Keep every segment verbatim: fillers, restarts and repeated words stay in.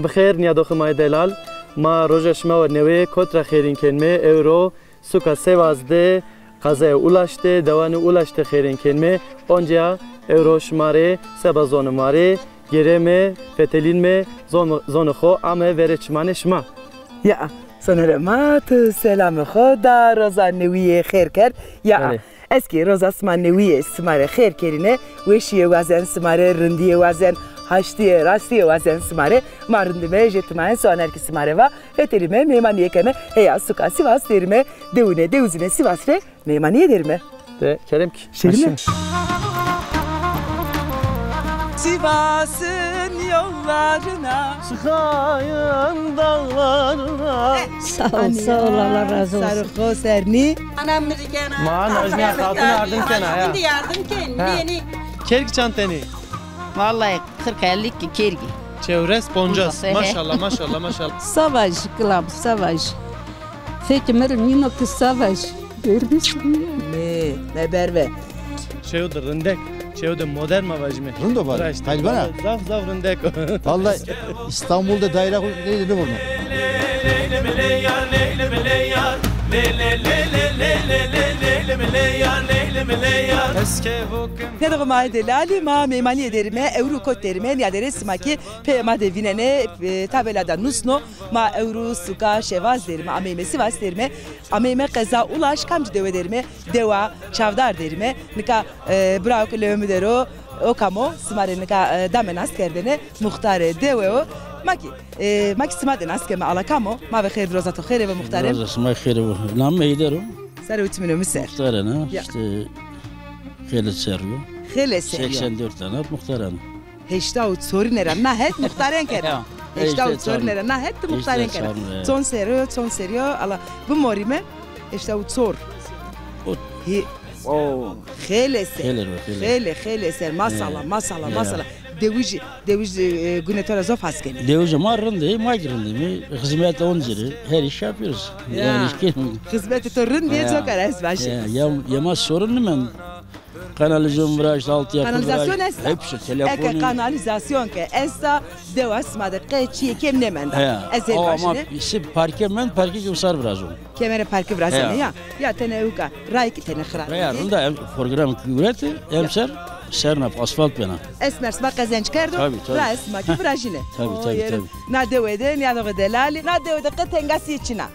Bi xêr, nîyadoxê ma yê delal. Ma roja şima wer newê kot ra xêrîn kenme, ewro suka Sêvaz de, qezaya Ulaş de, dewanê Ulaş de xêrîn kenme. Oncîya ewro şima rê seba zonê ma rê gêreme, fetelînme, zon-, zonê xo ame verê çimanê şima. Ya, sonerê ma tu selamê xo da, roza newîye xêr kerd. Ya, belê. Ez kî roza sima newîye sima rê xêr kerîne, weşîye wazen sima rê, rindîye wazen, haştîye, rastîye wazen sima rê. Ma rindime, jê timayen soner kî sima rê va, fetelîme, meymanîye keme, heya suka Sîvas derîme, dewine, dewizine Sîvas rê meymanîye derîme. De kerem kî. Şerîme. Sivas'ın yollarına, Sıkayın dağlarına. Sağ ol, sağ ol, Allah razı olsun. Sarı xo sernî. Anam mi kena. Ma najna xatun yardım kena ya. Şimdi yardım ken. Ha. Yeni. Kerg çanteni. Vallahi kırk elli ki kergi. Çewres poncas. Uzak, he, he. Maşallah, maşallah, maşallah. Savaş, kılam, savaş. Fekimir nino ki savaş. Görmüş mü? Me, me berve. Çew de rindek, çew de modern ma vajime. Rind o bari. Hayır bana. Zaf zaf rindek o. Vallahi İstanbul'da daire neydi ne vurma? Nêdoxê ma yê delalî, ma meymanîye derîme, ewro kot derîme, nîyaderê sima kî pê ma de vînenê, e, tabela da nusno, ma ewro suka Şevaz derîme, ameyme Sivas derîme, ameyme qeza Ulaş, kamcî dewe derîme, dewa Çavdar derîme. Nika, e, birawo ke lewê mi der o, o kam o, sima rê nika, e, dame nas kerdene, muxtarê dewe o. Ma kî, e, ma kî sima de nas keme, ala kam o? Ma ve xêr, roza to xêr ebe muxtarê. Roza sima xêr ebe. Namê Heyder o. Serê û çimînê mi ser. Muxtar ena, ya, îşte xêlê serrî yo. Xêlê serrî yo. Seksen dört tane muxtar ena. Heşta û çorîne ra na het muxtaren kena. Ya, heşta û çorîne ra na het ti muxtaren kena. Heşta û çorîne. Çond serrî yo, çond serrî yo, ala bimorîme. Heşta û çor. O. Hi-, o, xêlê ser. Xêlê ro, xêlê. Xêlê, xêlê ser. Maşallah, maşallah, maşallah. Dewij, dewij, e, gune to ra zof has kenê. Dewij ma rind ê, ma kî rind îme. Hizmet oncî rê. Her iş yapıyoruz. Ya. Yani iş hizmetê to rind ê, ya, coka ra ez vajî. Ya, ya, ya ma sorun nîmend. Kanalizasyon viraşt, altyapı viraşt. Kanalizasyon esta? Hepsi, telefonu. Eke kanalizasyon ke esta, dewa sima de qe çîyê kêm nêmenda. Ya. Ez ê vajîne. Ama si parke mend, parke kî usar virazon. Kemere parke virazene ya. Ya tene ewka, ray kî tene xirab. Ya, rind a, em program kî guretî, emser serna, asfalt bena. Esmer sima qezenc kerdo, ray sima kî virajîne. Tabii, tabii, tabii. Na dewe de, nîyadoxê delalî, na dewe de qe tengasîye çin a.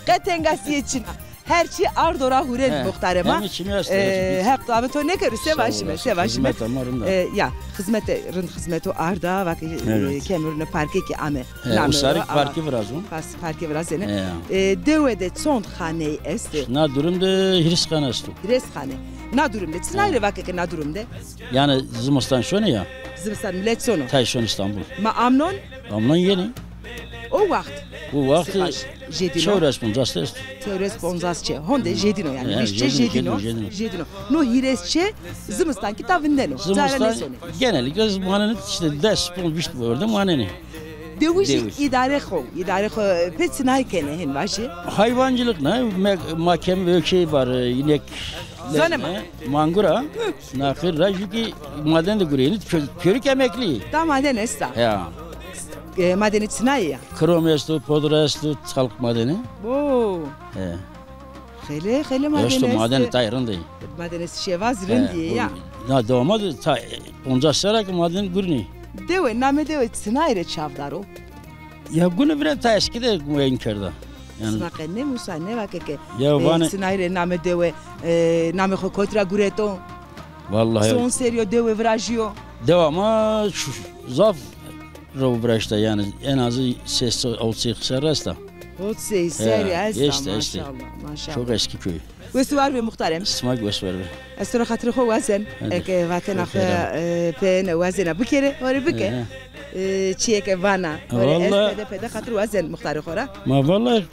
Qe tengasîye çin a. Her çî ardo ra hurênd muxtarê ma. Hemî çimî est. E, Heq dame to nêkero, se vajîme, se vajîme. Xizmeta ma rind a. E, ya, xizmete rind, xizmeto arda, vake, e, kemerune parke kî ame. He, usarî parke virazon. Parke virazêne. E, dewe de çond xaney estê? Na durum de hîris xane esto. Hîris xane. Na durum de, çinay rê vake ke na durum de? Yani zimistan şonê ya. Zimistan milet şono. Tay şon İstanbul. Ma amnon? Amnon yenî. O waxt? O waxt çewres poncas esto. Çewres poncas çê. Honde jêdîno yani. Vîst çê jêdîno. Jêdîno. No hîrês çê zimistan kî ta vindeno. Zimistan genellikle manenê, işte des, pon, vîst orde manenê. Dewij îdare xo, îdare xo pê çinay kenê hên vajî? Hayvancılık ne? Ma kem şey var, inek. Zonê ma. Mangura. Naxir ra jû kî maden de gureyînî, kö-, körük emekli. Ta maden esta? Ya. E, madenê çinayî ya? Krom esto, podra esto, çalk madeni. Oo. He. Xeylê, xeylê madenê esto. Esto madenê tay rind ê. Madenê Şevaz rind ê ya. Na dewa ma de ta poncas serra ke maden gurînî. Dewe, namê dewe çinay rê çavdar o? Ya gune vira ta eskî de weyn kerda. Yani sima qe nêmusa, nêvake ke, ya, e, vanê çinay rê namê dewe, e, namê xo kot ra gureto? Vallahi. Çond serrî yo dewe virajîyo? Dewa ma şu, zaf ro viraşta yani, en azı ses, hot sey serrî esta. Hot sey serrî esta, maşallah, maşallah. Çok eski köy. Wes û war be muxtarê mi. Sima kî wes û war be. Ez to ra xatirê xo wazen. Eke vatena xo, e, peyêne wazena bikerê, hore bike. E, çîyê ke vana, hore ez pede pede xatir wazen muxtarê xo ra. Ma vallahi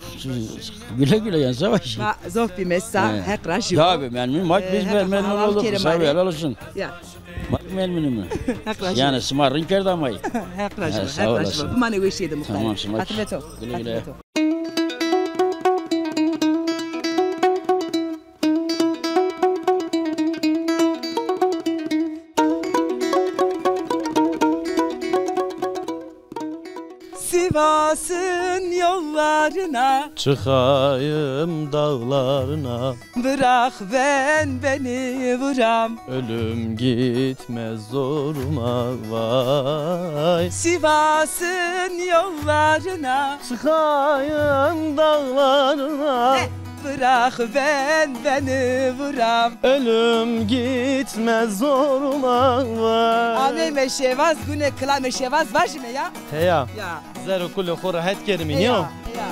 güle güle yani, savaş. Ma zof bîme sa, Heq rajî bo. Tabii, memnun. Bak biz memnun olduk. Sağ ol, helal olsun. Ya. Bak memnunum. Heq rajî bo. Yani sima rind kerda ma yî. Heq rajî bo, Heq rajî bo. Bimanê weşîye de muxtarê. Tamam, sima. Xatirê to. Güle güle. Xatirê to. Sivas'ın yollarına. Çıkayım dağlarına. Bırak ben beni vuram. Ölüm gitmez zoruma vay. Sivas'ın yollarına. Çıkayım dağlarına. Heh. Bırak ben beni vuram. Ölüm gitmez zoruma vay. Ameyme şevaz, gune kilame şevaz vajime ya. Heya. Ya. Zero kulê xo rehet kerimî, nîyo? Ya, ya.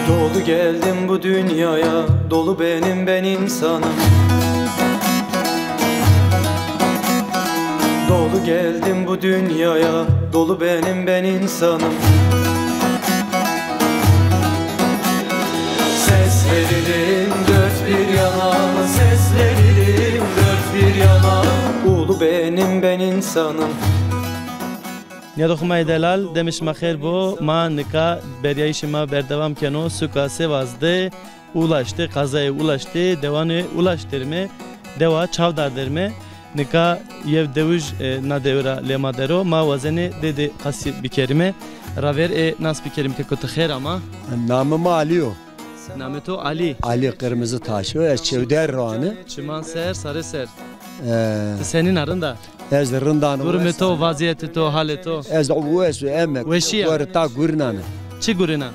Dolu geldim bu dünyaya, dolu benim ben insanım. Dolu geldim bu dünyaya, dolu benim ben insanım. Ses veririm dört bir yana, ses veririm dört bir yana. Ulu benim ben insanım. Nîyadoxê ma yê delal, demê şima xêr bo. Ma nika berîyayîşê ma berdewam keno. Suka Sêvaz de, Ulaş de, qezayê Ulaş de, dewanê Ulaş derime, dewa Çavdar derime. Nika yew dewij, e, na dewe ra lê ma der o. Ma wazenê dê de qesî bikerîme. Ravêr ê nas bikerîme, keko ti xêr ama. Namê ma Alî yo. Namê to Alî. Alî Qirmizitaş o, ez Çewder ra ane. Çiman ser, sare ser. E, Ti senîn a, rind a? Ez rind ane. Durumê to, vazîyetê to, halê to? Ez wes o, emek. Weşî ya? Were ta gurinane. Çi gurina?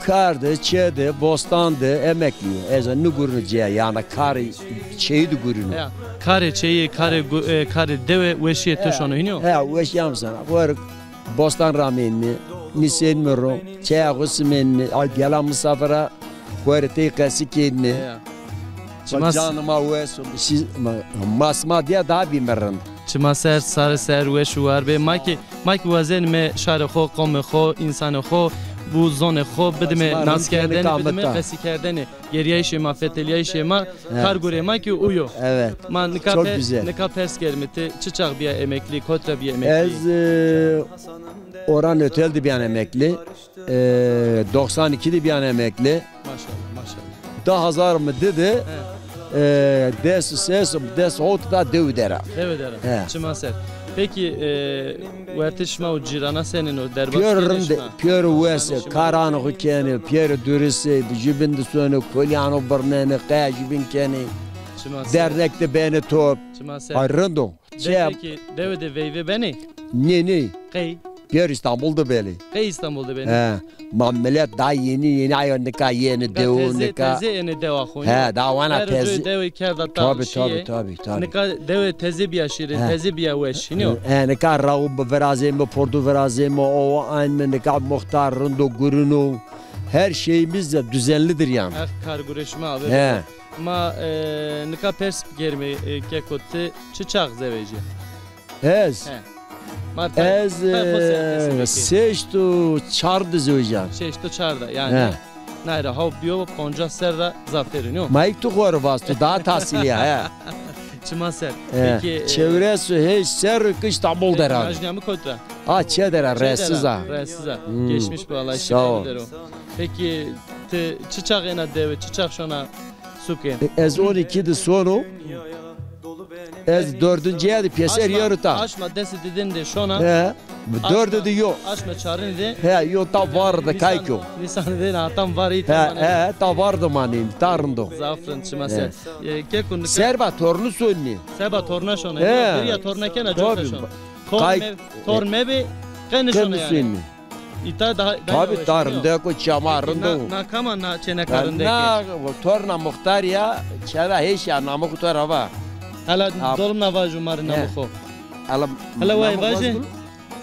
Kar de, çê de, bostan de emeklî yo. Ez nigurino cê, yanî karê çêyî de gurino. Ya, karê çêyî, karê gu-, e, karê dewe weşîyê to şono hînî yo? He, weşîya mi sana. Were bostan ramênîme, nîsênîme ro, çaya xo simênîme, a gela misafir a, xo rê tey qesî kênîme. Ya. Çima s- Canê ma wes o, şî-, ma, ma sima dîya daha bîme rind. Çima ser, sare ser, weş û war bê. Ma kî, ma kî wazenîme şarê xo, qomê xo, însanê xo, bu zonê xo bidime naskerdene, bidime qesîkerdene. Gerîyayîşê ma, fetelîyayîşê ma, kar gurê ma kî uyo. Evet. Ma nika pe-, nika pers kerîme, ti çi çax bîya emeklî, kot ra bîya emeklî? Ez, e, Oran Otel de bîyan emeklî. E, doksan iki de bîyan emeklî. Maşallah, maşallah. Di hezar mi di de, e, des û ses, des û hewt da dewe der a. Dewe der a. He. Çima ser. Pekî, e, wertê şima û cîrana senîn o? Derbas kenê şima? Pêro rind ê, pêro wes ê, karanê xo kenê, pêro durist ê, jubîn de sonê, kolîyano birnenê, qeya jubîn kenê. Çima ser. Dernek de benê top. Çima ser. Ay rind o. Pekî, dewe de veyve benê? Nê, nê. Qey? Pêro Îstanbul de benê. Qey Îstanbul de benê? He. Ma milet daha yeni yeni ayo nika yenê dewe nika. Teze, teze ênê dewa xo. He, daha wana teze. Dewe kerda tam şîyê. Tabii, tabii, tabii. Nika dewe teze bîya şîrin, teze bîya weş, hînî yo? He, nika raw virazême, pordu virazême, o aynı nika muxtar rind o, gurîn o. Her şeyimiz de düzenlidir yani. Her kar gurê şima abi. He. Ma, e, nika pers bikerîme, e, keko ti çi çax zewejî? Ez? He. Ma ez, e, şeşt û çar de zewejîya. Şeşt û çar de, yanî. He. Nay ra haw bîyo poncas serr ra zafêr o, nîyo? Ma îk tu xo rê vaz, tu daha tahsîlî ya, he. Çima ser. He. Pekî, e, çewres û heşt serr o ke Îstanbul der a. Pekî, ma jî namê kot ra? A, çê der a, resiz a. Resiz a. Hmm. Geçmiş bo, Allah şîfa bidero. Pekî, ti çi çax êna dewe, çi çax şona suke? E, ez on iki de sono. Ez dördüncüye de pêser yero ta. Aşma desê didin de şona. He. Dördü de yo. Aşma çarin de. He, yo ta var de kayko. Nîsan de na tam var î. He, he, ta var de manîn, ta rind o. Zaf rind, çima ser. E, keko nika. Serba tornu sonî. Serba torna şona. He. Biriya torna kena, coka şona. Torn me-, torn mebê, qe nişona yanî. Îta daha, daha. Tabii, daha rindek o, çê ma rind o. Na, na kam a, na çêneka rindek o? Na, torna muxtarî ya, çê da hêşî ya, namê xo to ra va. Hela dolim na vajo ma rê namê xo. Hela, hela way vaje.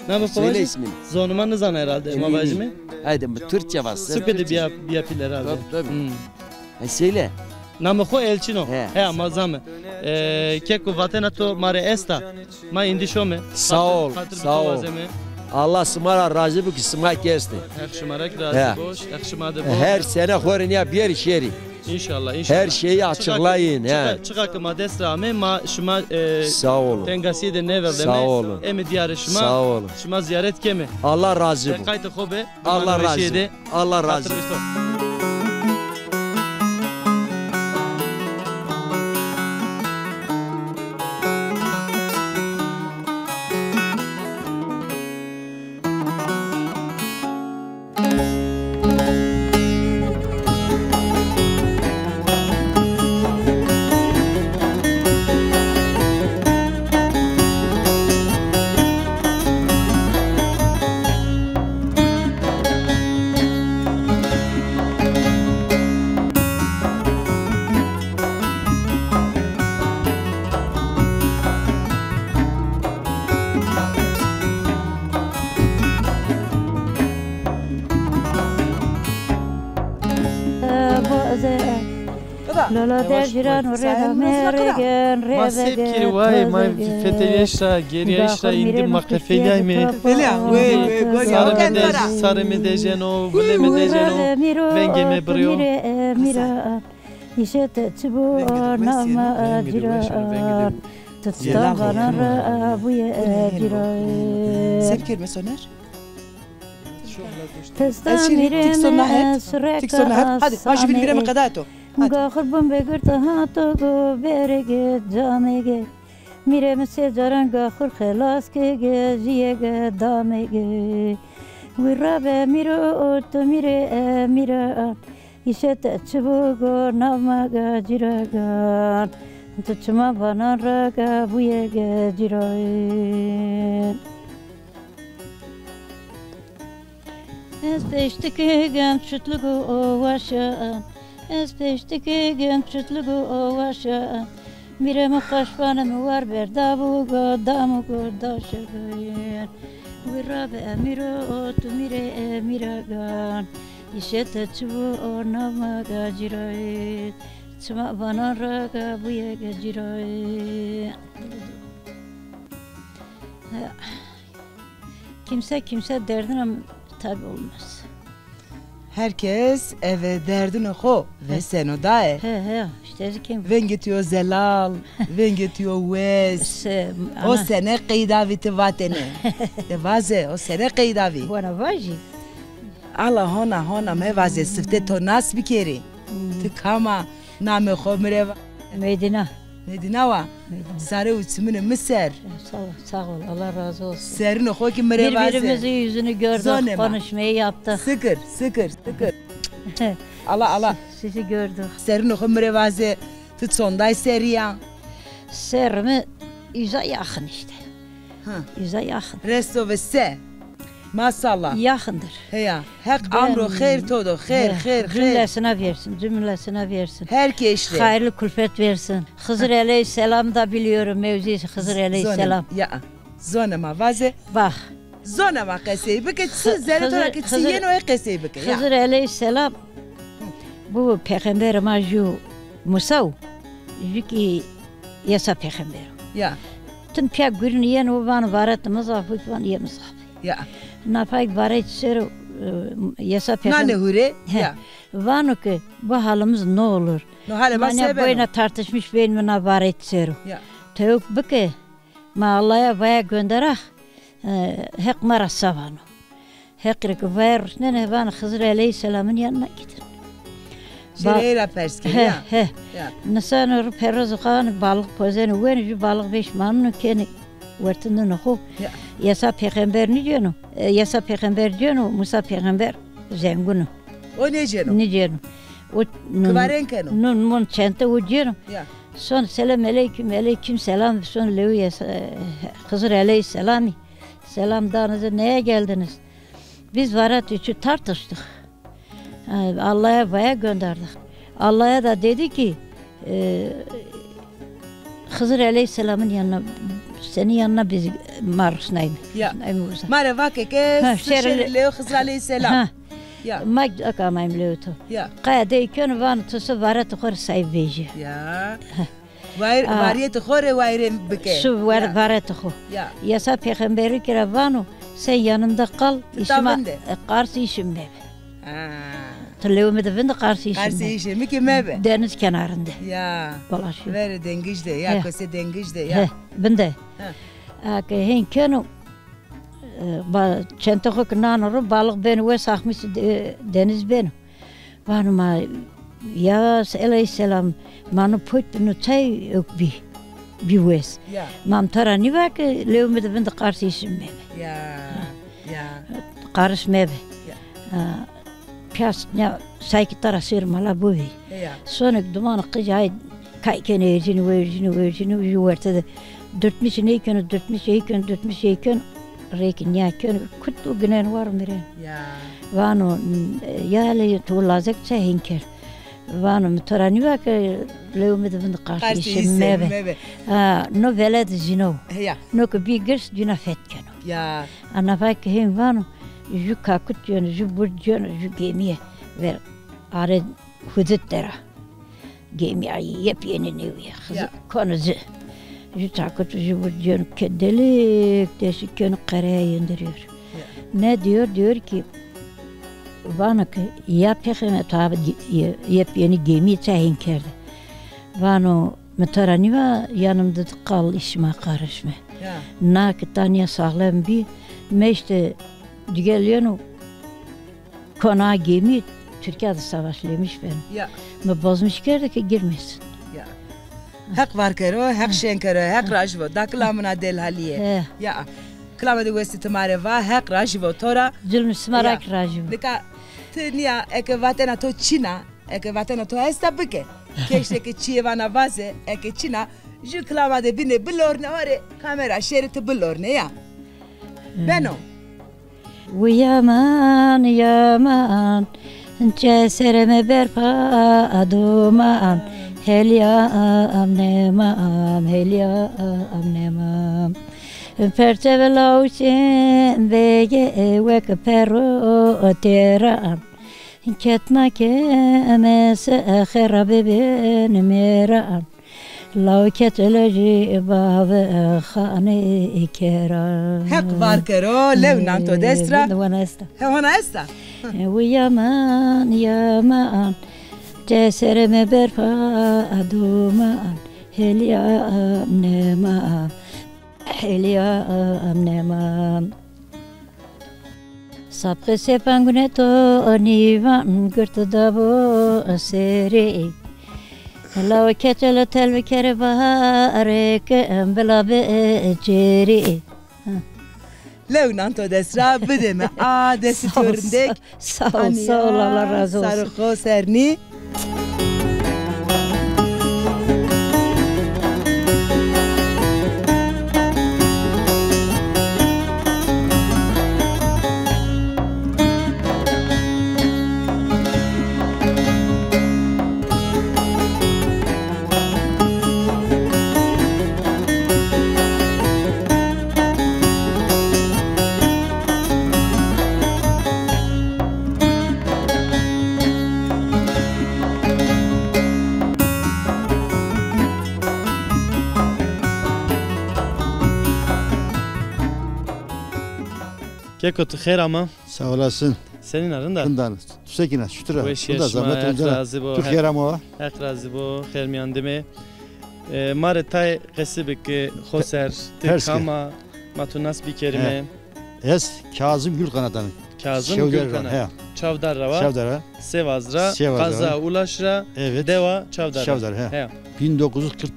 Namê xo vaje. Söyle ismini. Zonê ma nizana herhalde, ma vajime. Haydi, bu Türkçe va. Suke de bîya, bîya pîl herhalde. Tabii, tabii. Hmm. E, söyle. Namê xo Elçin o. He. He, ma zame. E, keko vatena to ma rê esta. Ma îndî şome. Sağ ol, sağ ol. Allah sima ra razî bo ki sima kî estê. Heq şima ra kî razî bo. Heq şima de bo. Her sene xo rê nîya bîyerî şêrî. Înşallah, înşallah. Her şeyi açıklayın, he. Çiqa, çiqa ke ma dest ra ame, ma şima, e, tengasîye de nêverdeme. Sağ olun. Eme dîyarê şima. Sağ olun. Şima zîyaret keme. Allah razî bo. Qaytê xo be. Allah razî bo. Allah razî bo. Lala der cîran û rê da me regen, rê vege, ma sêr kerî, wayê ma fetewîyeş ra, gerîyeş ra, îndî ma qefêlîyayme. Belê ya, wey, wey, gol ya. Sarê mi dej-, sarê mi dejeno, vilê mi dejeno, vengê mi birîyo. Mîre, mîra, îşê te çi bo, nav ma cîran. Ti çitan vanan ra bûye cîran. Sêr kerî, me soner. Testa mîrê mi, ez reka sanê. Hadi, ma jû vîr mîrê mi qeda to. Hadi. Gaxir bun be girta hato go, berege camege. Mîrê mi sê caran gaxir xelas ke ge, jîye ge damege. Wî rabe mîro, tu mîrê e mîra. Îşê te çi bo go, nav ma ga cîragan. Tu çima vanan ra ga bûye ge cîragan. Ez peştikê gen çutlugo o waşan. Ez peştikê gen çutlugo o waşan. Mîrê mi xweş vanê mi war ber davugo, damugo daşegoyen. Wî rabe mîro, tu mîrê e mîragan. Îşê te çi bo, o nav ma ga cîraye. Çima vanan ra ga bûye ge cîraye. Kimse kimse derdine tabi olmaz. Herkes eve derdunê xo veseno daye. He, he, işte kim? Vengê tu yo zelal, vengê tu yo wes. Se, o ana. Sene qeydavî ti vatene. De vaze, o sene qeydavî. Bona vajî. Ala hona, hona, mevaze, sifte to nas bikerî. Hmm. Ti kam a, namê xo mi rê va. Medîna. Medîna wa. Medîna. Sare û çimunê mi ser. Sağ ol, sağ ol. Allah razı olsun. Serunê xo ki mi rê vaze. Birbirimizin yüzünü gördük, konuşmayı yaptık. Sikir, sikir, sikir. Allah, Allah. Sizi gördük. Serunê xo mi rê vaze. Ti çonday serî ya? Serrê mi uza yaxin işte. Ha. Uza yaxin. Resto ve se. Maşallah. Yaxindir. Heya. Heq amro xeyr to do. Xeyr, xeyr, xeyr. Cümlesine versin, cümlesine versin. Her keşre. Hayırlı külfet versin. Hızır aleyhisselam da biliyorum mevzi Hızır aleyhisselam. Ya. Zonê ma vaze. Bak. Zonê ma qesey bike, çi zerê to ra ki çi yeno ê qesey bike. Ya. Hızır aleyhisselam bu peyxemberê ma jû Musa o, jû ki Yesa peyxember o. Ya. Tim pîya gurîn yeno vano varetê mi zaf o, vano yê mi zaf. Ya. Nafayk varetî ser o, e, Yesa peyxember. Nane hure. He. Ya. Vano ki bu halimiz ne olur? No hale ma se beno? Boyuna tartışmış beynime na varetî ser o. Ya. Tewk bike, ma Allah'a vaya gönderax, e, Heq ma ra se vano. Heq rê ki vaya rusnenê, vano Xizir aleyhisselamın yanına gidin. Şêreyê ra pers kerî ya. He, he. Ya. Niseno ri perrozo xo anê, balık pozenê wenê, jû balık vêş maneno kenê wertê nînê xo. Ya. Yesa peyxember nîceno, e, Yesa peyxember ceno, Musa peyxember zengûn o. O nêceno? Nêceno. O nun, kivarên keno. Nun mun çente o ceno. Ya. Son selam aleyküm, aleyküm selam. Son lewî Yesa, e, Xizir aleyhisselamî. Selam danê zî, neye geldiniz? Biz varet için tartıştık. E, Allah'a vaya gönderdik. Allah'a da dedi ki, e, Xizir aleyhisselamın yanına, senin yanına biz ma rusnayme. Ya. Rusnayme uza. Ma rê vake ke şêrê lewê Xizir aleyhisselam. Ha. Ya. Ma aka amayme lewê to. Ya. Qaya dey keno vano ti su varetê xo rê sahîb vejî. Ya. Wayr, variyetê xo rê wayre bike. Su var, varetê xo. Ya. Yesa peyxemberî ki ra vano, sen yanımda kal, işime, e, qars işim mebe. Ha. Ti lewê mi de vinde, qars işim mebe. Qars işim mi ki mebe. Deniz kenarında. Ya. Dolaşıyor. Verê dengij de, ya kose dengij de, ya. He, vinde. Ha. A ke hên keno, e, ba, çente xo ki nano ro, balık beno wes, axmis de, deniz beno. Vano ma, ya aleyhisselam, ma no poyt bi no çay ewk bî, bî wes. Ya. Ma mi to ra nîva ke lewê mi de vinde qars işim mebe. Ya, ya. Qars mebe. Ya. Ha, piyas, ya, say ki to ra sêr mala buvî. Ya. Sonik duman qij ay kay kenê erjînî, werjînî, werjînî, jû werte de durtmiş ney keno, durtmiş ey keno, durtmiş ey keno, rêkî nîya keno, kut û ginen war mirên. Ya. Vano, ya lê to lazek çe hên kerd. Vano, mi to ra nîva ke lewê mi de vinde qars îşê mi mebe. Ha, no veled zîno. Ya. No ke bî girs cuna feth keno. Ya. A nafa ke hên vano, jû kakut ceno, jû burd ceno, jû gemîye ver arê hudut dera. Gemi ay yepyeni nêwî. Ya. Konu zi. Ju takıt ju bu diyor ki delik deşik könü karaya indiriyor. Ya. Ne diyor? Diyor ki, vano ki ya pêxeme tabi ye-, yepyeni gemi tayin kerdi. Vano mi to ra nîva yanımda kal, işime karışma. Ya. Na ki tanya sağlam bir meşte digeliyonu. Konağa gemi Türkiye'de savaşlamış ben. Ya. Mi bozmuş kerdi ki girmesin. Ya. Heq var kero, Heq şên kero, Heq razî bo. Da kila mina dêl halîye. He. Ya. Kilame de westî ti ma rê va, Heq razî bo to ra. Zulmî sima ra ki razî bo. Nika ti nîya eke vatena to çin a, eke vatena to esta bike. Keşte ke çîyê vana vaze, eke çin a, ju kilama de bîne bilorne, warê kamera şêrê ti bilorne ya. He. Beno. Wi yaman, yaman, çe serê mi berpa duman, helya am nemam, helya am nemam. Perçe ve lawçin bege wek perro têran, ketna ke mese xera bibin mêran. Law keçele jî bavê xanê kera. Heq var kero, lew nan to dest ra. Ê, vinde wana esta. He, wana esta. Ê, wi yaman, yaman, çe serê mi berpa duman, helya am nemam, helya am nemam. Sapxê sepan gune to nîvan girti dabo serê. Law keçele telvi kere baharê ke bila be çêrê. Lew nan to dest ra, bidê mi a destî to rindek. Sağ ol, sağ ol, Allah razı olsun. Sarı xo sernî. Keko, tu xêr ama. Sağ olasın. Senîn a, rind a? Rind a. Tu sekîn a, şutir a. Weş ya şima, Heq razî bo. Tu xêr ama. Heq razî bo, xêr mîyan dime. E, ma rê tay qesî bike, xo ser, ti kam a, ma tu nas bikerîme. Ez Kazım Gülkanat a. Kazım Gülkanat. He. Çavdar ra wa. Çavdar ra. Sêvaz ra. Sêvaz ra. Qaza Ulaş ra. Evet. Dewa Çavdar ra. Çavdar, he. He. Bin dokuz yüz kırk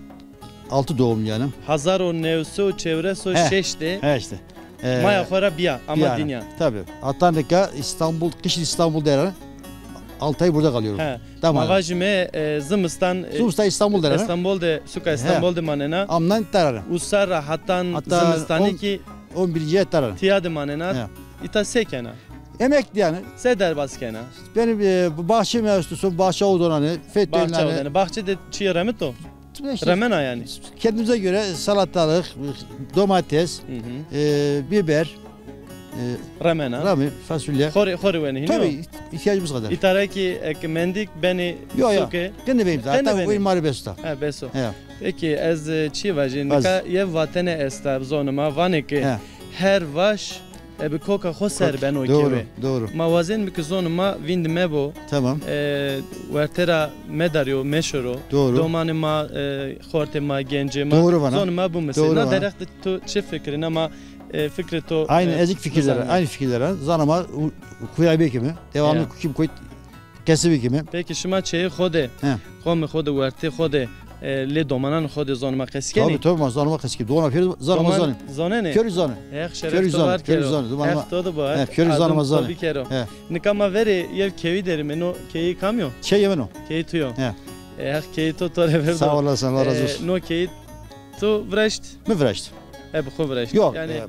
altı doğumlu yani. Hezar û new sey û çewres û şeş de. He, işte. E, maya xo ra bîya, ama dinya. Tabii. Hatta nika İstanbul, kışın İstanbul der. Altı ay burada kalıyorum. He. Tamam. Ma vajîme, e, zimistan, e, zimistan İstanbul der. İstanbul de, suka İstanbul de manena. Amnan tararım. Usar ra hatan zimistanî ki on birinci tararım. Tiya de manena. He. Îta se kena? Emekli yani. Se derbas kena? Benim, e, bu bahçem esto, son bahçe odunanı, fethenanı. Bahçe odunanı. Bahçe de çi remito? Remena yani. Kendimize göre salatalık, domates, e, biber, e, remena, rami, fasulye. Xorî, xorî wenî hînî yo? Tabii, ihtiyacımız kadar. Îta ra ki ek mendik benî suke. Yo, yo. Qine beyim zaten. Qine benî. O imari besto. Ha, beso. He. Peki, ez, e, çi vajî? Nika yew vatene esta, zonê ma vanê ki her vaş e, bi koka xo ser beno kewê. Doğru, doğru. Ma wazenîme ki zonê ma vînd mebo. Tamam. E, werte ra medarîyo, meşoro. Doğru. Domanê ma, e, xortê ma, gencê ma. Doğru vana. Zonê ma bimisê. Doğru vana. Na derheq de tu çi fikirî, ama, e, fikrê to, aynı, e, ez kî fikirler, aynı fikirler. Zana ma u-, kuya bekimi. Devamlı kim koy Kesî bikîme. Peki şima çêyê xo de, qomê xo de, wertê xo de, e, lê domanan xo de zonê ma qesî kenî? Tabii, tabii, ma zonê ma qesî kenî. Doman pêro zonê ma zonê. Zonenê? Pêro zonê. Heq şeref to var kero. Heq to de bo, Heq to bikero. Nika ma verê yew keyî derîme, no keyî kam yo? Keyî min o. Keyî tu yo. He. E, Heq keyî to to rê verdo. Sağ olasın, Allah razı olsun. E, no keyî tu viraşt? Mi viraşt. E, bi xo viraşt. Yok, yani, e,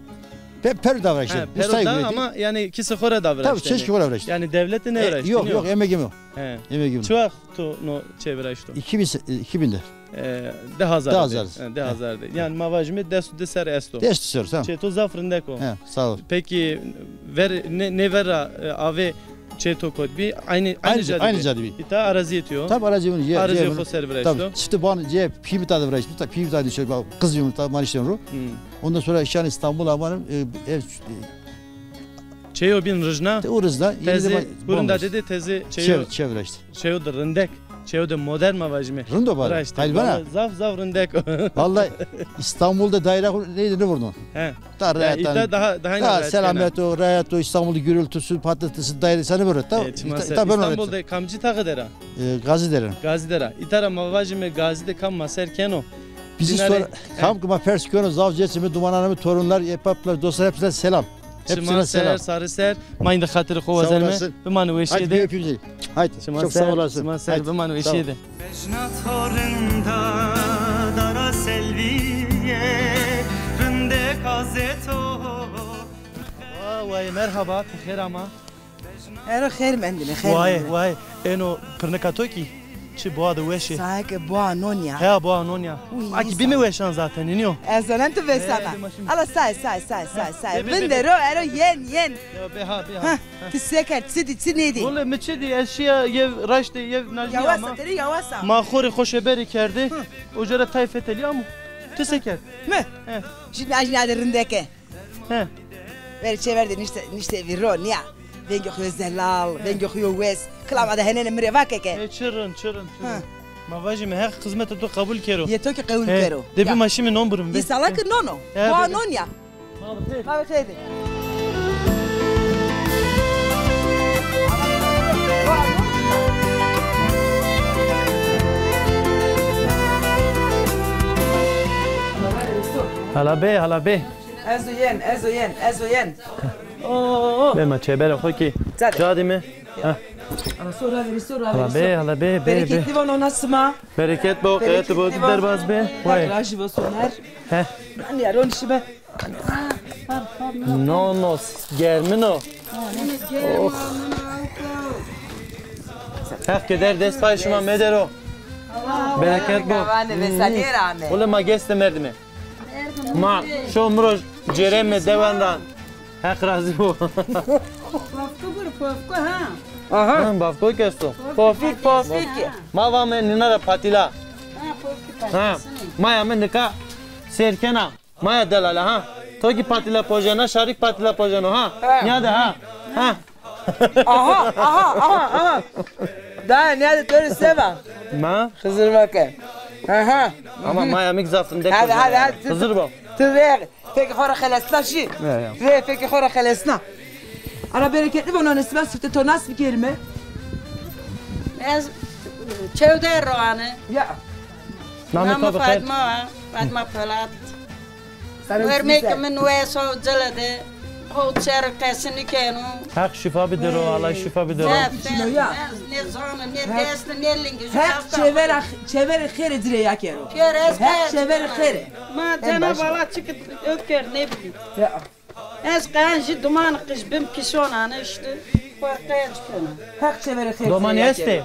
pe-, pêro da viraşt. Ha, pêro da ama yani kîsê xo ra da viraşt. Tabii, çeşkî xo ra viraşt. Yani devlete nêviraşt? E, yok, yok, emegim yok. He. Emegim yok. Çi wext to no çê viraşto? İki bin, iki bin de. E, di hazar de. Di hazar de. He, di hazar de. Yani ma vajîme des û di serr esto. Des û di serr, tamam. Çê to zaf rindek o. He, sağ ol. Peki, ver, nê, nê ver ra, e, avê Çê to kot bî? Aynı, aynı, aynı cadde bî. Îta arazîyê to yo? Tabii, arazîyê mi yo. Arazîyê xo ser viraşto. Tabii. Çiftî ban, cê pîyê mi ta de viraşto. Tabii, pîyê mi ta de, şey, kızım ta manişten ro. Hmm. Ondan sonra şan İstanbul amanım, e, ev, e, Çeyo bîn rijna. Te o rijna, yeni de tezî, ma-, hurunda dedi tezî çeyo. Çev, çev viraşt. Çeyo de rindek. Çeyo de modern ma vajîme. Rind o bari. Viraşt. Hayır bana. Vallahi zaf zaf rindek. Vallahi İstanbul'da daire neydi, ne vurdun? He. Daha rahat. Daha, daha selamet o, rahat o, İstanbul'da gürültüsü, patırtısı, daire seni böyle. Tamam. E, çima ser. İstanbul'da kamcî taxe der a? E, Gazidere. Gazidere. Îta ra ma vajîme Gazî de kam ma ser keno? Bizi sor, kam ki ma pers keno, zaf cesimi, dumananımı, torunlar, epaplar, dostlar, hepsine selam. Hepsine selam. Çima ser, sarı ser. Ma îndî xatirê xo wazenime. Sağ olasın. Bimanê weşîye de. Hadi bir öpeyim seni. Haydi. Çok sağ olasın. Çima ser, bimanê weşîye de. Bejna to rinda dara Selviye, rindek azeto. Vay, vay, merhaba, ti xêr ama. Ero xêr mendine, xêr mendine. Vay, vay, eno pirnika to kî çi boğa de weş ê. Sae ke boğa non ya. Heya, boğa non ya. Uy, akî bîme weşan zaten, nîyo? Ez zonen tu vêsana. Ala sae, sae, sae, sae, sae. Vinde ro, ero yen, yen. Ya, bê ha, bê ha. Ti se kerd, çi dî, çi nêdî? Wele mi çi dî, ez şiya yew raştê, yew najnî ama. Yawasa, tenê yawasa. Ma xo rê xoşeberî kerdê. Uca ra tay fetelî amo. Ti se kerd? Mi? He. Jü najnîya de rindeke. He. Verê çêver de nişte, nişte vîr ro, nîya. Vengê xo yo zelal, vengê xo yo wes. Kilama de henêne mi rê vake ke. E, çi rind, çi rind, çi rind. Ma vajîme Heq xizmetê to qebul kero. Yê to kî qebul kero. De bî ma şîme non birûme. Îsala ki non o. Boğa non ya. Ma bi xêr. Ma bi xêr de. Hala bê, hala bê. Ez o yen, ez o yen, ez o yen. Oo. Bê ma çêberê xo kî. Ca dîme. Ha. Hala so ra verî, so ra verî. Hala bê, hala bê, bê, bê. Bereketli bo nona sima. Bereket bo, qewet bo, derbaz bê. Vay. Rajî bo Soner. He. Nîya ronişîme. No, no, germin o. Oh. Heq keder dest pay şima medero. Bereket bo. Wele ma geste merdime. Ma şo mi ro cêreme dewan ra. Heq razî bo. Pofku bur, pofku ha. Aha. Ha, bafko kî esto. Pofik, pofik. Ma vame nîna ra patîla. Ha, pofik patîla. Ha. Maya mi nika sêr kena. Maya delale ha. To kî patîla pojena, şarîk patîla pojeno ha. Ha. Nîya de ha. Ha. Aha, aha, aha, aha. Daya, nîya de to rê se va? Ma? Xizir vake. Aha. Ama maya mi zaf rindek. Hadi, hadi, hadi. Xizir bo. Tu ver. Fekê xo ra xelesna şî. Ya, ya. Rê fekê xo ra xelesna. Ala bereketli bo nona sima, sifte to nas bikerîme. Ez Çewder ro ane. Ya. Namê to bi xêr? Fatma, Fatma Polat. Wermekê min wes o, cile de. Ho çer qesî nîkeno. Heq şîfa bidero, Allah şîfa bidero. Ne fen, ne, ne zana, ne dest, ne lingî. Heq çêvera, çêverê xêrê ci rê ya kero. Heq çêverê xêrê. Ma Cenab Allah çik ewk kerd, ne bileyim. Ya. Ez qeyan jî duman qij bim kîson ane îşte. Xo qeyan çi kena. Heq çêverê xêr. Domanî estê?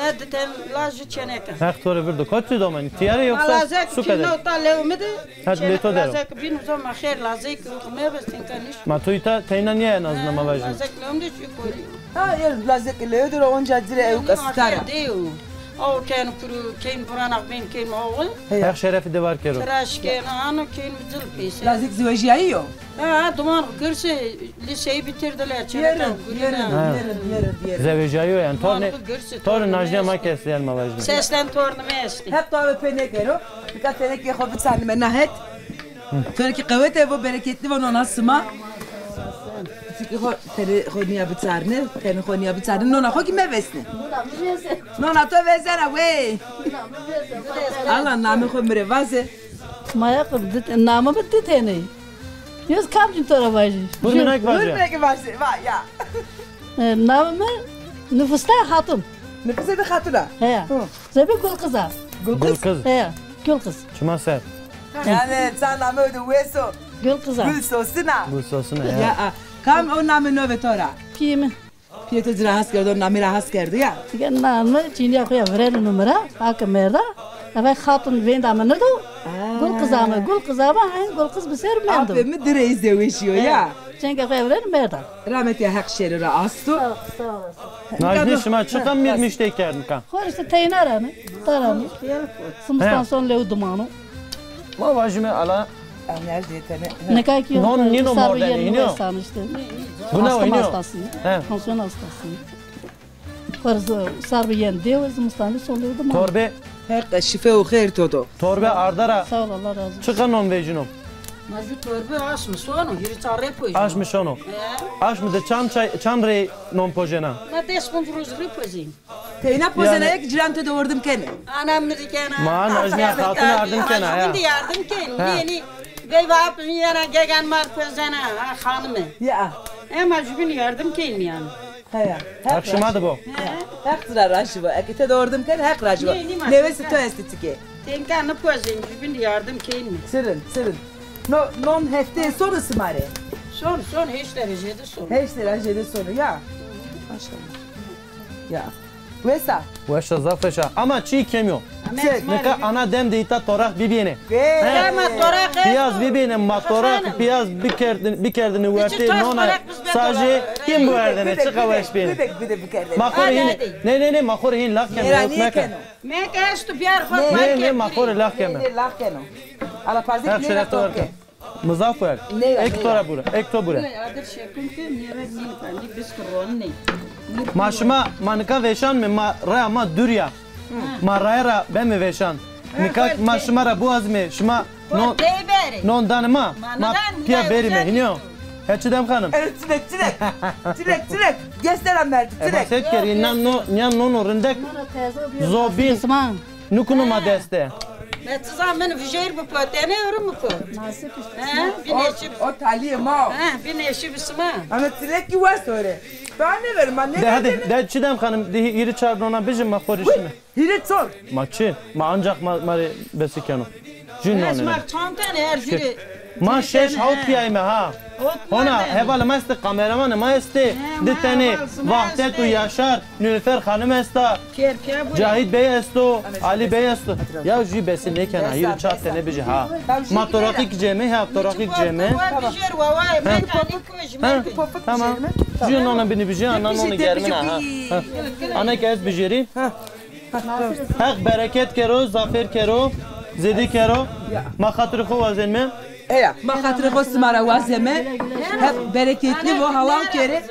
E, di ten laj jî çêneka. Heq to rê virdo. Kotî domanî? Tîya rê yoksa suke de? Ma lazek cîno ta lew mi de. Hadi lê to dero. Lazek bîn uza ma xêr lazek mebestin kaniş. Ma to îta teyna nîya en azından ma vajî. Lazek lew mi de çi koyî. Ha, yer lazek lew de onca dire ew kastara. Deyo. Aw ken kuru, ken buranak bin, ken aw. Heq şerefî de var kero. Tıraş ken, ano ken cil pêse. Lazek zewejîyayî yo? Ha, duman girsî, lîseyî bitirdiler, çêneka gurîna. Yerin, yerin, yerin, yerin. Zewejîyayo yanî. Tornê, tornê najnîya ma ke estê yanî ma vajîme. Seslen tornê mi estê. Heq to ave pê nêkero. Nika tenekê xo biçarnîme na het. Tornê kî qewete bo, bereketli bo nona sima. Çikî xo, tenê xo nîya biçarne, tenê xo nîya biçarne. Nona xo kî mevesne. Nona to vezena wey. Ala namê xo mi rê vaze. Maya qe di, namê mi di tenê. Yuz kamcîn to ra vajî? Hurminak vaje. Hurminak vaje, va ya. E, namê mi Nifiste Hatun. Nifiste de Hatun a? He. Hı. Zebî Gulqiz a. Gulqiz? Gulqiz. He, Gulqiz. Çima ser? Yanî ça namê de wes o. Gulqiz a. Gul sosina. Gul sosina ya. Ya, a, kam o namê novê to ra? Pîyê mi. Pîyê to ci ra has kerdo, namî ra has kerdo ya? Dige name çînîya xo ya vireno numara, hake merda. Eve Xatun vênda mi nido. Gul qizame, gul qizame, en gul qiz bi ser mendo. Apê mi di rey zewejîyo ya. Çenge xo ewren merda. Rahmetî Heq şêrî ra asto. Sağ ol, sağ olasın. Najnî şima çiqa mîr miştey kerd nika? Xo işte teyna ra ne, tara ne. Zimistan son lew dumano. Ma vajime ala. Nika ki non nîno mordene hînî yo. Guna hînî yo. Tansiyon hastası. He. Tansiyon hastası. Xo rê ser bi yen dêw, zimistan son dêw de ma. Torbe. Heq şife û xeyr to do. Torbe arda ra. Sağ ol, Allah razı olsun. Çiqa non vejîno? Ma jû torbe aşmî sono, hîrê çar rey pojîno. Aşmî sono. He. Aşmî de çand çay, çand rey non pojena? Ma des ponc roj rey pojîn. Teyna pojena, yanî ek ciran to de ordim kenê? Ana mi rê kena. Ma najnîya xatun ardim kena ya. Jûbîn de yardim ken. He. Nî, nî, veyva apê mi yena gegan mar pojena, ha, xanime. Ya. Ema jûbîn yardim ken yanî. Heya. Heq şima de bo. Heq ci ra rajî bo. Eke ti de ordim kerd, Heq rajî bo. Nê, nîma. Nêwesê to estê tikê. Tenka nipojên, jûbîn de yardim kên mi. Çirin, çirin. No, non hefteyê sono sima rê? Son, son, heşt derece de son. Heşt derece de sono, ya. Maşallah. Ya. Wes a? Weş a, zaf weş a. Ama çî kemî yo. Nika ana dem de îta toraq bibîyêne. He. Pîyaz bibîyêne, ma toraq, pîyaz bikerdin, bikerdine wertê nona sajê, hîn biwerdêne, çiqa weş bîyêne. Ma xo rê hîn, nê, nê, nê, ma xo rê hîn lax keme, yok meke. Meke esto biyar xo. Nê, nê, ma xo rê lax keme. Nê, lax keno. Ala pazî. Heq şeref to werke. Mi zaf werd. Ek to ra bure, ek to bure. Ma şima, ma nika veşanme, ma raya ma dûr ya. Ma raya ra beme veşan. Nika ma şima ra biwazîme, şima non, non danê ma, ma pîya berîme, hînî yo? He Çidem xanim. Evet, çilek, çilek. Çilek, çilek. Gestera merdi, çilek. E, ma se bikerî, nîyan nono rindek zobîn. Nikuno ma dest de. Ne çiza min vijêr bi potene, ewro mi pot. Nasip işte. He, bir neşi. O talîyê ma o. He, bir neşi bi sima. Ama çilek ki wes ore. Daha ne verim, ma ne. De hadi, de Çidem xanim, de hîrê çar nona bijî, ma xo rê şîme. Hîrê çor. Ma çi? Ma ancak ma, ma rê besi keno. Jû nonê. Ma çantene her jûrê. Ma şeş hawt pîyayme ha. Hona hevalê ma estê, kameramanê ma estê. Di tenê Vahdet û Yaşar, Nilüfer xanim esta. Cahit Bey esto, Ali Bey esto. Ya jû besi nêkena, hîrê çar tenê bijî ha. Ma toraqî kî cême, ha, toraqî kî cême. Tamam. Jû nona binî bijî, ana nonê germin a ha. Ana ke ez bijêrî. Heq bereket kero, zafêr kero, zêdî kero. Ma xatirê xo wazenme. Eya, ma xatirê xo sima ra wazeme. Heq bereketli bo, halal kere.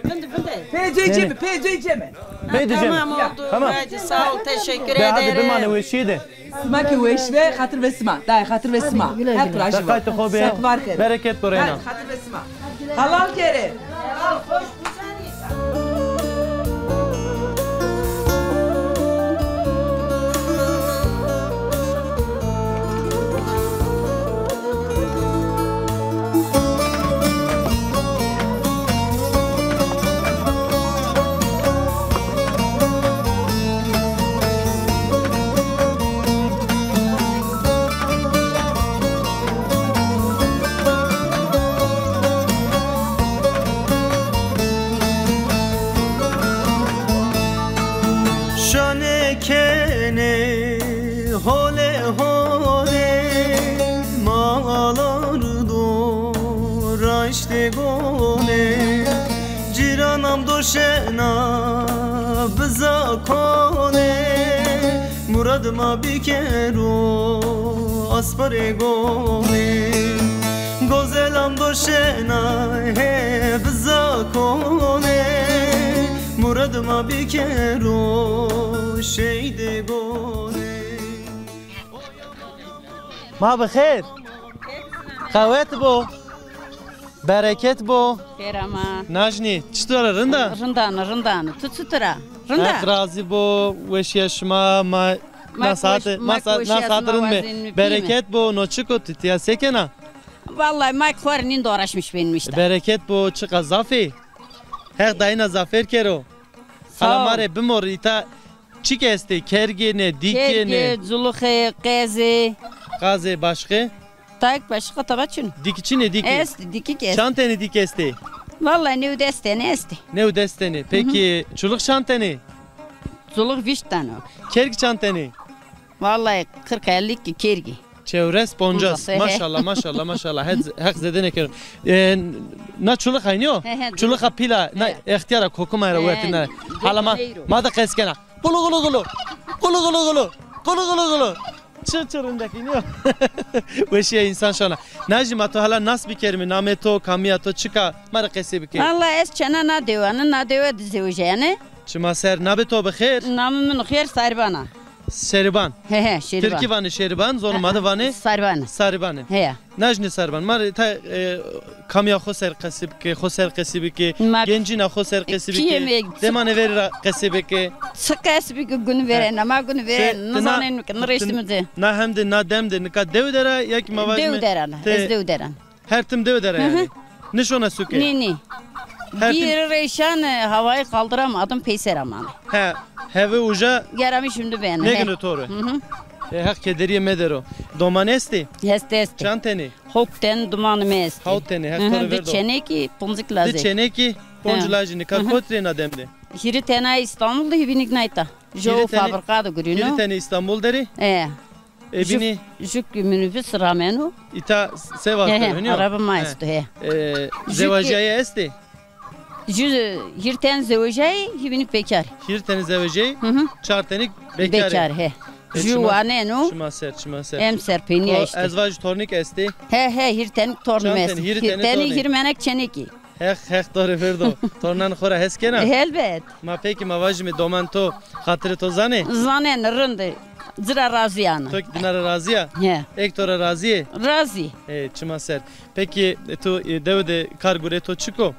Pê coy ceme, pê coy ceme. Pê coy ceme. Tamam, oldu. Tamam. Hadi, sağ ol, teşekkür ederim. De hadi, bimanê weşîye de. Sima ki weş be, xatir ve sima. Dayê, xatir ve sima. Heq rajî bo. Qaytê xo be. Heq var kere. Bereket bo reyna. Hadi, xatir ve sima. Halal kere. Şane kenê hole hole, malar do raştê gone. Cîranam do şena biza kone, murad ma bikero asparê gone. Gozelam do şena he biza kone, murad ma bikero şeydê gone. Ma bi xêr. Qewet bo. Bereket bo. Xêr ama. Najnî, çitur a, rind a? Rind a, rind a. Tu çitur a? Rind a? Heq razî bo, weşîya şima, ma na saete, ma sa-, na saete rind me. Bereket bo, no çik o, tu tîya se kena? Vallahi ma xo rê nîn de uğraşmış benîme işte. Bereket bo, çiqa zaf ê. Heq dayîna zafêr kero. Sağ ol. Hala ma rê bimor, îta çik estê? Kergê ne, dîkê ne? Kergê, culixê, qezê. Qazê, başqe? Tayk başqa taba çin. Dîk çin ê, dîkê? Est, dîkî ki est. Çand tenê dîk estê? Vallahi new des tenê estê. New des tenê. Peki, çulix çand tenê? Çulix vîşt tenê. Kerg çand tenê? Vallahi kırk elli ki kergî. Çewres poncas. Poncas, he, he. Maşallah, maşallah, maşallah. Heq, Heq zêde nêkero. E, na çulixa nîyo? He, he, çulixa pîla, na extîyara kokuma ra wertî na. Hala ma, ma de qes kena. Gulu gulu gulu. Gulu gulu gulu. Gulu gulu gulu. Çi çi rindekî nîyo? Weşîya însan şona. Najî ma to hala nas bikerîme, namê to, kamîya to, çik a? Ma rê qesey bikê. Valla ez çena na dewe, na dewe de zewejîyane. Çima ser, nabê to bi xêr? Namê min xêr Sarîban a. Şerîban. He he, Şerîban. Tirkî vanê Şerîban, zonê ma de vanê Sarîban. Sarîban. He. Najnê Sarîban. Ma rê ta, e, kamîya xo ser qesî bikê, xo ser qesî bikê, gencîna xo ser qesî bikê. Dêmanê verî ra qesî bikê. Çi qesî bikê, gunî verêne, ma gunî verêne, nizanên ke, nirêştîme ci. Na hem de, na dem de, nika dew der a, ya kî ma vajîme. Dew der a, ez dew der a. Her tim dewe der a yanî. Nişona suke. Nê, nê. Her tim. Bîr rêşan, e, havayı kaldıramadım, peyser aman. He, heve uca. Geramiş şimdi ben. Nêgino to rê. Hı hı. E, Heq kederîye medero. Doman estê? Estê, estê. Çand tenê? Hot ten domanê mi estê. Hot tenê, Heq to rê verdo. Di çenekî, poncik lajê. Di çenekî, ponc lajê. Nika kotî rê na dem de? Hîrî tena Îstanbul de, hîvînîk nayta. Jo fabrika de gurîno. Hîrî tenê Îstanbul der ê? E. E, bînî? Jûk, jûk minibus rameno. Îta se vaxt der, hînî yo? Araba ma esto, he. E, zewejîyaye estê? Jû, hîrê tenî zewejîyayî, hîvînî bekar. Hîrê tenî zewejîyayî, çar tenî bekar ê. Bekar, he. E, jû waneno. Çima ser, çima ser. Emser peynîya îşte. Ez vajî tornîk estê? He, he, hîrê tenî tornî mi estê. Hîrê tenî, hîrê menek çenekî. Heq, Heq to rê verdo. Tornan xo ra hes kena? Helbet. Ma pekî ma vajîme doman to, xatirê to zanê? Zanên, rind ê. Ci ra razî ana. To kî dina ra razî ya? He. Ê kî to ra razî yê? Razî. Ê, çima ser. Pekî, e, to, e, dewe de kar gurê to çik o?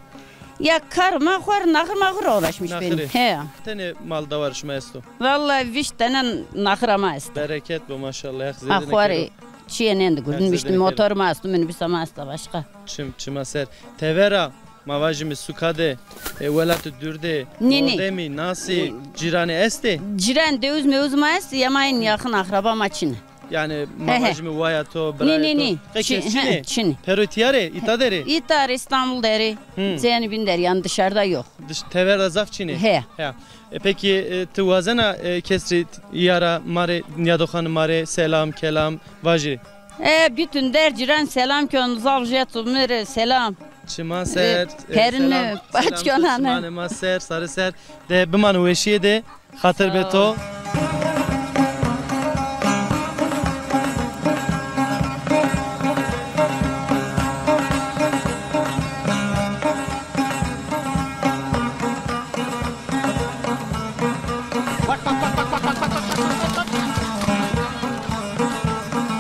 Ya kar ma xo rê, naxir ma xo rê uğraşmış benî. Naxirê. He. Tenê mal dewar şima esto? Vallahi vîst tene naxira ma esto. Bereket bo maşallah. Heq zêde nêkero. A xo rê çîyê nêndi gurîn. Vîst motor ma esto, minibus ma esto başka. Çim, çima ser. Tevera, ma vajîme suka de, e, welatê dûr de, nê, nê, mordemî, nasî, cîranî estê? Cîran dewuz mewuz ma estê, ya ma în yaxin akraba ma çin ê. Yanî ma vajîme waya to, birayê to. Nê, nê, nê. Qey kes çin ê? Çin ê. Pêro tîya rê, îta der ê? Îta der ê, Îstanbul der ê. Hı. Cenî bîn der ê, yanî dışarıda yok. Dış-, tever de zaf çin ê? He. He. E, pekî, e, ti wazena, e, kes rê, yara ma rê, nîyadoxanê ma rê selam, kelam vajî? E, bütün der cîran selam kên, zaf jê to mi rê selam. Çima ser, e, perîne, paç kên ane. Çimanê ma ser, sarê ser. De bimane weşîye de, xatir be to.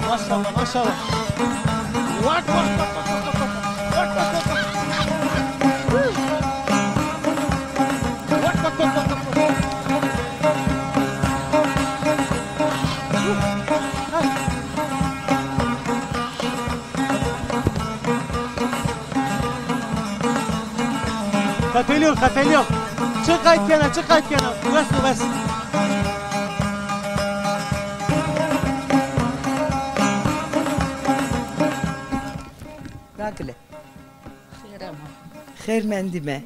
Maşallah, maşallah. Bak, bak, bak. Xepelîyo, xepelîyo. Çi qayt kena, çi qayt kena. Wes o, wes. Dakile. Xêr ama. Xêr mendîme.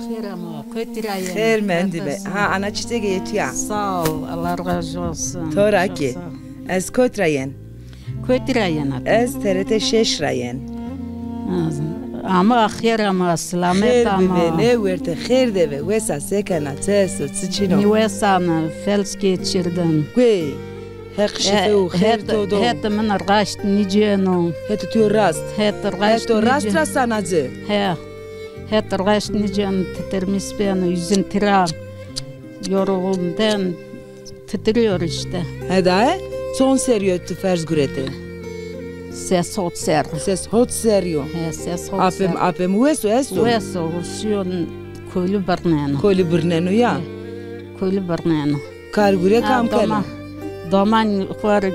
Xêr ama, kotî ra yenî? Xêr mendîme. Ha, ana çiçek yê tu ya. Sağ ol, Allah razı olsun. To ra kî. Çok sağ ol. Ez kot ra yen? Kotî ra yena? Ez T R T şeş ra yen. Ama xêr ama, selamet ama. Xêr bivê, nêwerte, xêr de ve, wes a, se kena, çi esto, çi çin o? Nî wes ana, felç geçirdim. Guey. Heq şife û xêr to do. Hetê min raşt nîcêno. Hetê tu yo rast. Hetê raşt nîcêno. Heto rast ra sana ci. He. Hetê raşt nîcêno, titirmîs beno, yüzün tira. Yorgundan titriyor işte. Heda e? Çond serrî yo tu ferz gurete? Ses hot serrî. Ses hot serrî yo. He, ses hot serrî. Apê mi, apê mi wes o, esto? Wes o, şiyo kolî birneno. Kolî birneno ya? He. Kolî birneno. Kar gure kam keno? Doman, doman xo rê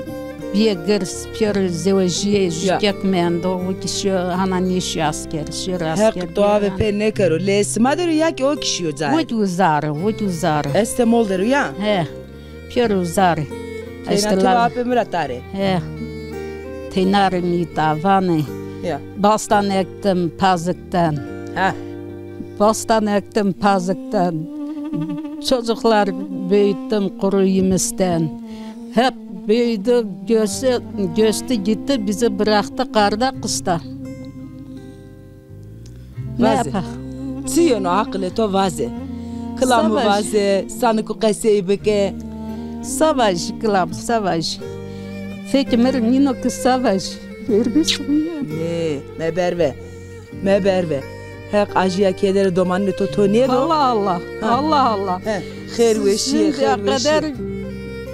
bîye girs, pêro zewejîye, jûkek mendo, o kî şiyo, hana nêşiyo asker, şiyo asker. Heq to avê pê nêkero. Lê sima der o ya kî o kî şiyo cayê? O kî uza rê, o kî uza rê. Estemol der o ya? He, pêro uza rê. Teyna to apê mi ra tarê? He. Teyna rê mi îta vanê. Ya. Bastan ektim pazikten. Ha. Bastan ektim pazikten. Çocuklar büyüttüm kuru yemekten. Hep büyüdü, göçtü, göçtü gitti, bizi bıraktı karda kışta. Ne Vaze. Yapak? Çi yeno aqilê to vaze. Kilamî vaze, sanî ku qesey bike. Savaş, kilam, savaş. Fekî mi rê nîno ki savaş. Vermiş mi? Nê, meberve. Meberve. Heq ajîya keder û domanî to to nêdo. Allah Allah. Ha. Allah Allah. He, xêr weşîye, xêr weşîye. Qeder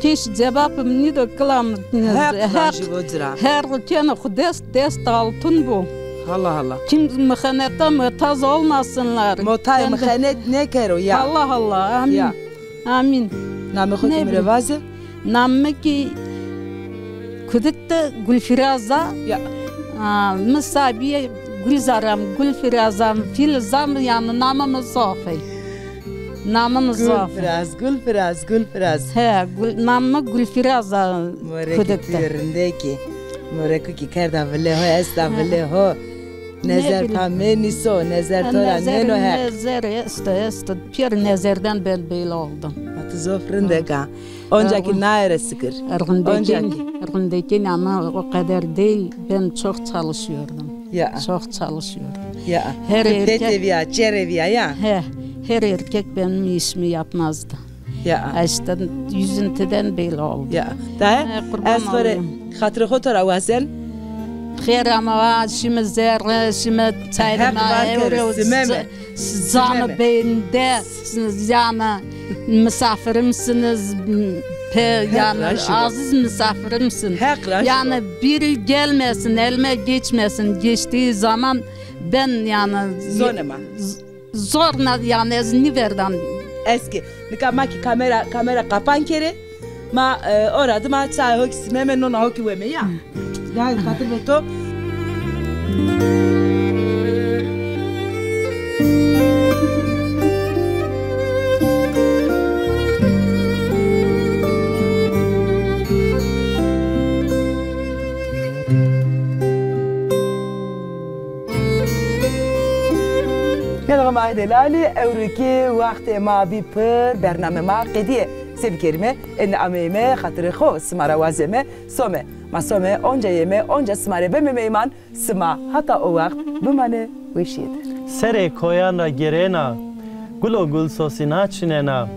kîş cevabim nîdo kilam. Heq rajî bo ci ra. Her keno xu dest, dest altın bo. Allah Allah. Kim mixenete muhtaç olmasınlar. Motay mixenet nêkero ya. Allah Allah. Amin. Ya. Amin. Namê xo kî mi rê vaze? Namê mi kî Kudik de Gulfiraz a. Ya. A, mi sabîye Gulzar am, Gulfiraz am, Fîlîz am, yanî namê mi zaf ê. Namê mi zaf ê. Gulfiraz, Gulfiraz, Gulfiraz. He, Gul, namê mi Gulfiraz a Kudik de. Rindekî. Moreko kî kerda vilê ho, esta vilê ho. Nezer pamê nîso, nezer to ra nêno Heq. Nezer esto, esto. Pêr nezerden ben böyle oldum. Ma ti zof rindek a. Onca kî naye ra sikir. Onca kî. Rindekîn ama o kadar değil. Ben çok çalışıyordum. Ya. Çok çalışıyordum. Ya. Her erkek. Pete viya, çere viya ya. He, her erkek benim işimi yapmazdı. Ya. İşte yüzüntüden böyle oldu. Ya. Daye ez xo rê xatirê xo to ra wazen. Xêr ama va, şime zerre, şime çayrima, ewro zame beyinde, yanî misafirimsiniz, pe, yanî aziz misafirimsin. Yanî biri gelmesin, elime geçmesin. Geçtiği zaman ben yanî zonema. Zorna yanî ez nîverdan. Ez kî. Nika ma kî kamera, kamera kapan kerê. Ma, e, ora dima çayê ho kî simeme, nona ho kî weme ya. Gayet xatir be to. Gelxo ma hê delalî, ewro kî wextê ma bî pir, bername ma qedîye. Se bikerîme? Êndî ameyîme xatirê xo sima ra wazeme, some. Ma some, onca yeme, onca sima rê beme meyman, sima hata o wext bimane weşîye de. Serê koyan ra gêrena, gulo gul sosîna çinena.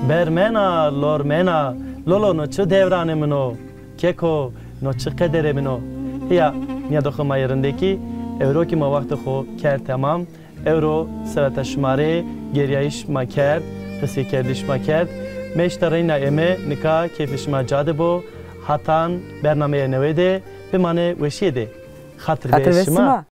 Bermena, lormena, lolo no çi dewranê min o? Keko, no çi qederê min o? Hîya, nîyadoxê ma yê rindekî, ewro kî ma wextê xo kerd temam. Ewro seweta şima rê gêrayîş ma kerd, qiseykerdîş ma kerd. Meşta reyna ême, nika keyfê şima ca de bo. Hatan bernameyê newe de, bimane weşîye de. Xatir be sima.